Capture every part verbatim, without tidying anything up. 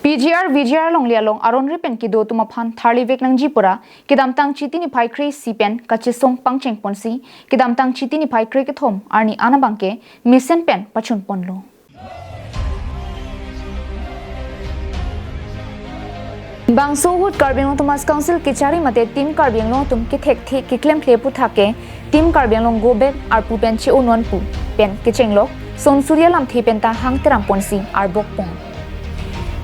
P G R V G R longle along aron re pen kedo atum aphan tharli vek nangji pura kedamtang Chiti niphai kre-isi pen kachesong pangcheng ponsi, kedamtang Chiti niphai kre-kethom arni an abangke mesen pen pachun ponlo. Bangso ahut Karbi Anglong Autonomous Council kechari mate Team Karbi Anglong atum kethekthe keklemkle aputhak ke Team Karbi Anglong go back arpu pen che-o non pu pen kechenglok Sonsuria Lamthe pen ta hang teram ponsi arbok pon.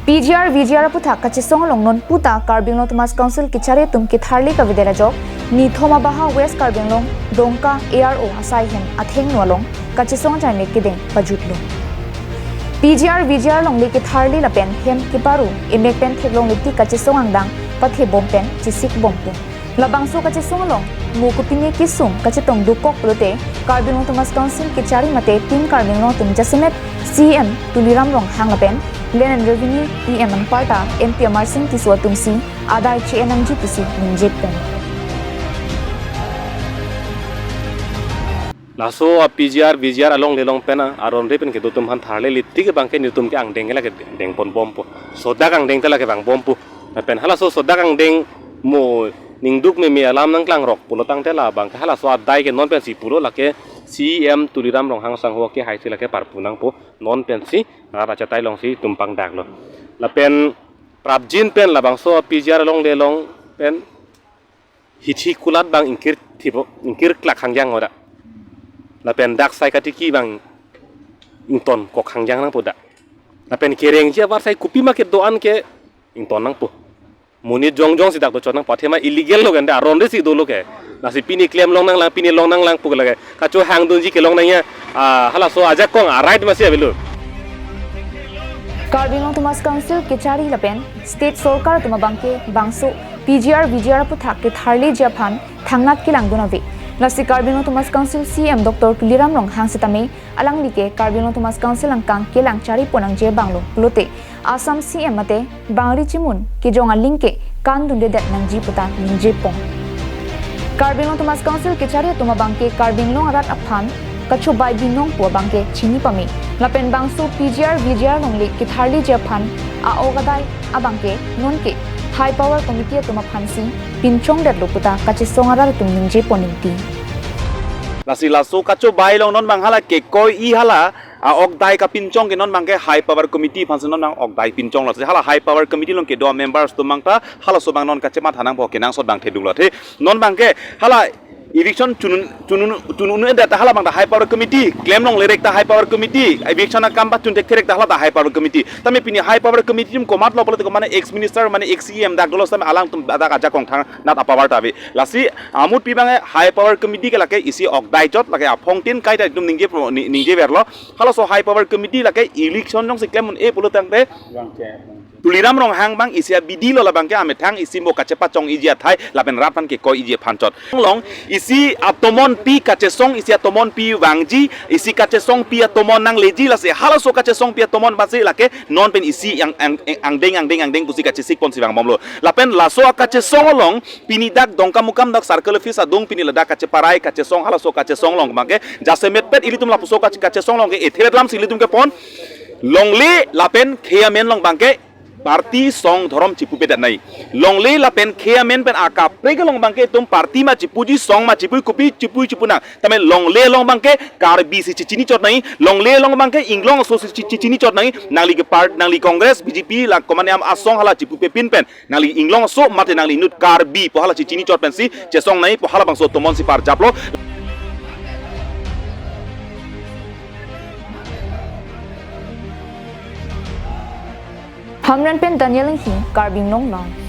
P G R V G R aputhak kachesong along non puta Karbi Anglong Autonomous Council kechari atum ketharli kavedet ajok nithom abaha West Karbi Anglong Dongka A R O asai hem athengno along kachesong ajai mek kedeng pajutlo. P G R V G R longle ketharli lapen hem keparu emek pen theklongle tik kachesong angdeng pathe bom pen chesik bompo. Labangso kachesong along mo kopine kesung kachetong dokok pulote Karbi Anglong Autonomous Council kechari mate Team Karbi Anglong atum jasemet C E M Tuliram Ronghang lapen Land and Revenue E M anparta M P Amarsing Tisso atumsi adai che-en nangji pusi ningje pon. Laso a P G R V G R alongle along pen a aron re pen kedo atum aphan tharli le tik abangke netum ke angdeng ke lake deng pon bompo. Sodak angdeng ta lake vang bompo. Lapen halaso sodak angdeng mo ningduk meme alam nangklangrok pulo tangte labangke halaso adai ke non pensi pulo, lake C E M Tuliram Ronghang asangho ke haisi lake parpu nangpo, non pensi rat achatai alongsi itum pangdaklo. Lapen prapjin pen labangso a P G R alongle along pen hithi kulat abang ingkir thipo, ingkir klak hangjang oda. Lapen dak sai katiki abang ington kok hangjang nangpo da. Lapen kerengji abar sai kopima kedo-an ke ington nangpo. Monit jongjong si dak dochot nangpo, athema illegal lo kan da, aron re si dolo ke. Lasi pini klem long nanglang, pini long nanglang pu lake kachohang dunji kelong nangji, ah, halaso ajakong a right masi avelo. Karbi Anglong Autonomous Council kechari lapen State Sorkar atum abangke bangso P G R V G R aputhak ketharliji aphan thangnat kelang dun ave. Lasi Karbi Anglong Autonomous Council C E M Doctor Tuliram Ronghang setame alangli ke Karbi Anglong Autonomous Council angkang kelang chari pon nangji abang lo pulote Assam C E M mate bangri chimun kejong aling ke kan dundedet nangji puta ningje pon. Karbi Anglong Autonomous Council kechari atum abangke Karbi Anglong arat aphan kachobai binong pu abangke chini pame. Lapen bangso P G R V G R longle ketharliji aphan a-ok adai abangke nonke High Power Committee atum aphansi pinchongdetlo puta kachesong arat atum ningje pon ingti. Lasi laso kachobai along non abang hala kekoi-i hala a-ok adai kapinchong ke non abangke High Power Committee aphansi non abang ok adai pinchonglo. Lasi hala High Power Committee along kedo members atum abang ta halaso abang non kachematha nangpo, kenangsot abang thedunglo. Athe non abangke hala eviction chunun chunun chunun-edet ta hala abang ta High Power Committee, klem longle rek ta High Power Committee, eviction akam pachun thekthe rek ta hala ta High Power Committee. Tame pini High Power Committee atum komatlo pulote ko mane ex minister mane ex C E M dak dolo setame alangtum dak ajakong thangnat a-power ta ave. Lasi amutpi abang High Power Committee ke lake isi ok adai chot, lake aphongtin kaita itum ningje pro- ni- ningjeverlo. Halaso High Power Committee lake election jongsi klem un-e pulo tangte Tuliram Ronghang abang isi abidi lo, labangke amethang isi mo kachepachong-iji athai lapen rat aphan kekoi-iji aphan chot. Long isi atomon pi kachesong, isi atomon pi vangji, isi kachesong pi atomon nangleji, lasi halaso kachesong pi atomon basi lake non pen isi ang- ang- angdeng angdeng angdeng pusi kachesik ponsi vangbomlo. Lapen laso akachesong along pini dak Dongkamukam dak circle office adung pini ladak kacheparai kachesong, halaso kachesong along abangke jasemetpet ilitum lapuso kache- kachesong along ke ethevet lamsi ilitum kepon longle lapen khei amen along abangke party song dhorom chipupedet nai. Longle lapen khei amen pen akaprek along abangke itum party ma chipuji, song ma chipu, kopi chipu chipu nang. Tame longle along abangke Karbi si chichini chot nai. Longle along abangke Inglong aso si chi- chichini chot nai. Nangli ke part nangli Congress, B J P la komatne am asong hala chipupepin pen nangli Inglong aso mate nangli inut Karbi pu hala chichini chot pensi chesong nai pu halabangso atomon si parjaplo. Hamren pen Daniel Inghi, Karbi Anglong Live.